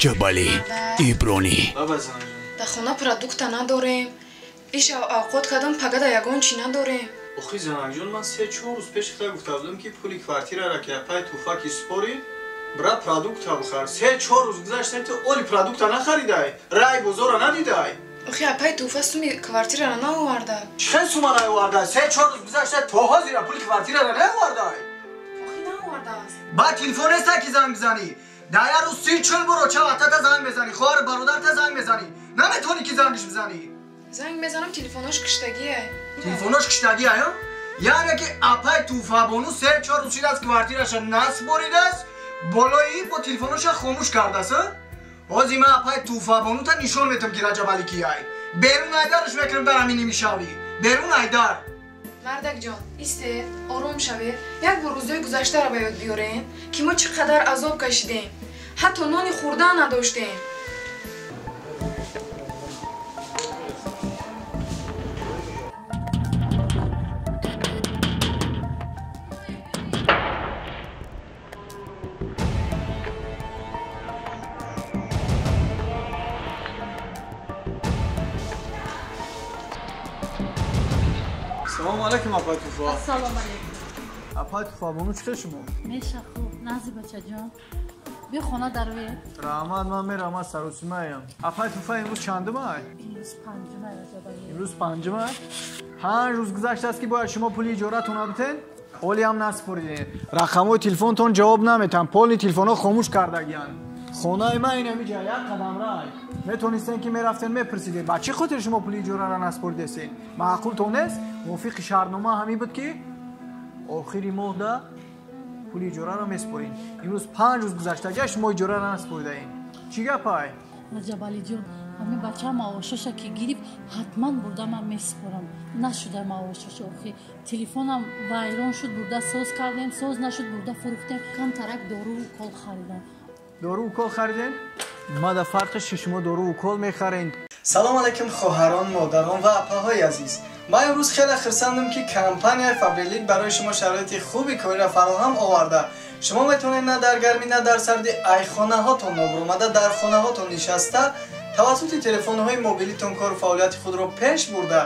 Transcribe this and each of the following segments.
Раҷабалӣ Ибронӣ. Дар хона продукта надорем. Иша авқот кардам, пагада ягон чӣ надорем. Охи занакҷон, ман 3-4 рӯз пеш хита гуфта будам, ки пули квартирара ки апай Туфа ки спорид, бра продукта бихар. 3-4 рӯз гузашта, ту оли продукта нахаридай, рай бозора надидай. Охи апай Туфа суми квартирара наоварда. Чӣ хел сума наоварда? 3-4 рӯз гузашта, то ҳозира пули квартирара наовардай. Охи наовардааст. Баъд телефон неста ки занг бизанӣ. Дар як рӯз 30-40 бор оча-атата занг мезанӣ, хоҳару бародарта занг мезанӣ. Наметавонӣ ки зангиш бизанӣ. Занг мезанам, телефонош киштагие. Телефонош киштагие, ё? Яъне ки апай Туфабону 3-4 рӯз шидааст, квартираша насборидааст, болои бо телефоноша хомӯш кардааст. Ҳозир ман апай Туфабонута нишон метам, ки Раҷабалӣ кияй. Берун айдарш мекунам дар ҳамин нимишавӣ. Берун айдар. Мардакҷон, истед, ором шавед. Як бор рӯзои гузаштаро ба ёд биёрем, ки мо чӣ қадар азоб кашидем. Ҳатто нони хӯрдан надоштем. Салом алейкум, апай Туфа. Ассалому алейкум. Апай Туфа, бону чӣ хел шумо? Меша хуб, нази бачаҷон. Биё хона дароед. Раҳмат, ман мерам, аз саросимаям. Апай Туфа, имрӯз чандум ай? Имрӯз панҷум ай, Раҷабалӣ. Имрӯз панҷум ай? 5 рӯз гузаштааст, ки бояд шумо пули иҷоратонро битен, ҳоле ҳам насупоридед. Рақамҳои телефонтон ҷавоб наметан, поли телефонҳо хомӯш кардагиянд. Хонаи ман инамиҷа як қадам рай. Метонистен ки мерафтен, мепурсидед, ба чӣ хотир шумо пули иҷораро насупоридесен? Маъқултон нест? Мувофиқи шартнома ҳамин буд, ки охири моҳда пули иҷораро месупорем. Имрӯз 5 рӯз гузаштага, шумо иҷораро насупоридаем. Чӣ гапай? Раҷабалиҷон, ҳамин бача маошаша ки гирифт, ҳатман бурда ман месупорам. Нашуда маошаша охи. Телефонам вайрон шуд, бурда соз кардем, соз нашуд, бурда фурӯхтем. Камтарак дору укол харидам. Дору укол харидем? Ма да фарқиш ки шумо дору укол мехарен. Салом алейкум, хоҳарон, модарон ва апаҳои азиз. Ман имрӯз хеле хурсандам, ки компанияи Фаберлик барои шумо шароити хуби кориро фароҳам оварда. Шумо метавонед на дар гармӣ, на дар сарди айхонаҳотон нобуромада, дар хонаҳотон нишаста, тавассути телефонҳои мобилитон кору фаъолияти худро пеш бурда,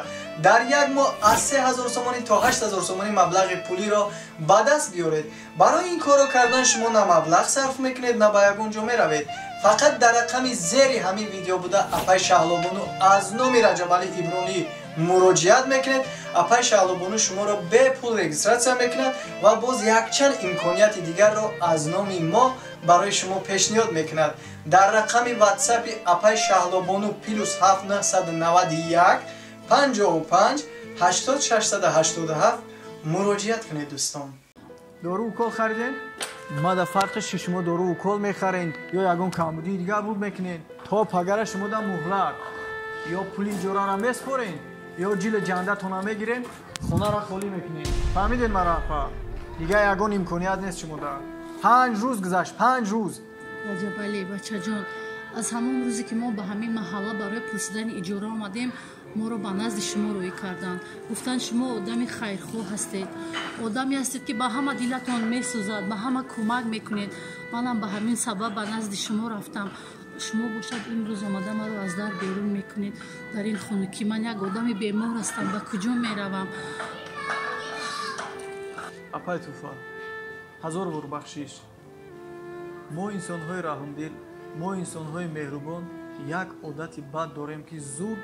дар як моҳ аз 3000 сомонӣ то 8000 сомонӣ маблағи пулиро ба даст биёред. Барои ин корро кардан шумо на маблағ сарф мекунед, на ба ягон ҷо меравед. Фақат дар рақами зери ҳамин видео буда апай Шаҳлобону аз номи Раҷабалӣ Ибронӣ муроҷиат мекунед. Апай Шаҳлобону шуморо бепул регистратсия мекунад ва боз якчанд имконияти дигарро аз номи мо барои шумо пешниҳод мекунад. Дар рақами ватсапи апай Шаҳлобону +7 991 55 80 687 муроҷиат кунед, дӯстон. Дору укол харидем? Ма да фарқиш ки шумо дору укол мехарен ё ягон камбудии дигар буд мекунед. То пагара шумо да муҳлат ё пули иҷораро месупорен, ё ҷили ҷандатона мегирем, хонаро холӣ мекунем. Фаҳмидед маро, апа? Дигар ягон имконият нест шумо да. 5 рӯз гузашт, 5 рӯз. Раҷабалӣ бачаҷон, аз ҳамон рӯзе ки мо ба ҳамин маҳалла барои пурсидани иҷора омадем, моро ба назди шумо рӯй карданд. Гуфтанд, шумо одами хайрхоҳ ҳастед, одаме ҳастед, ки ба ҳама дилатон месӯзад, ба ҳама кӯмак мекунед. Манам ба ҳамин сабаб ба назди шумо рафтам. Шумо бошад имрӯз омада маро аз дар берун мекунед. Дар ин хунукӣ ман як одами бемор ҳастам, ба куҷо меравам? Апай Туфа, ҳазор бор бахшиш. Мо инсонҳои раҳмдил, мо инсонҳои меҳрубон як одати бад дорем, ки зуд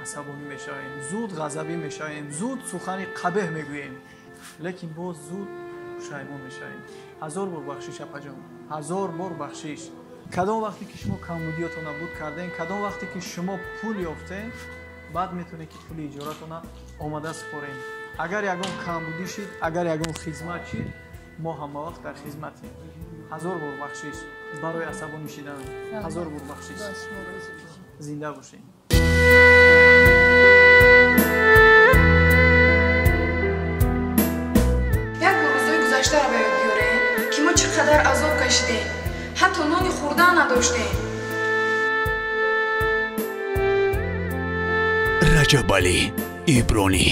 асабонӣ мешавем, зуд ғазабӣ мешавем, зуд сухани қабеҳ мегӯем, лекин боз зуд пушаймон мешавем. Ҳазор бор бахшиш, апаҷон, ҳазор бор бахшиш. Кадом вақте ки шумо камбудиётона буд кардем, кадом вақте ки шумо пул ёфтем, баъд метавонед ки пули иҷоратона омада супорем. Агар ягон камбудӣ шид, агар ягон хизмат шид, мо ҳама вақт дар хизматем. Ҳазор бор бахшиш барои асабонӣ шидан. Ҳазор бор бахшиш. Зинда бошед. Як бор рӯзои гузаштаро ба ёд биёрем, ки мо чӣ қадар азоб кашидем. Ҳатто нони хӯрдан надоштем. Раҷабалӣ Ибронӣ.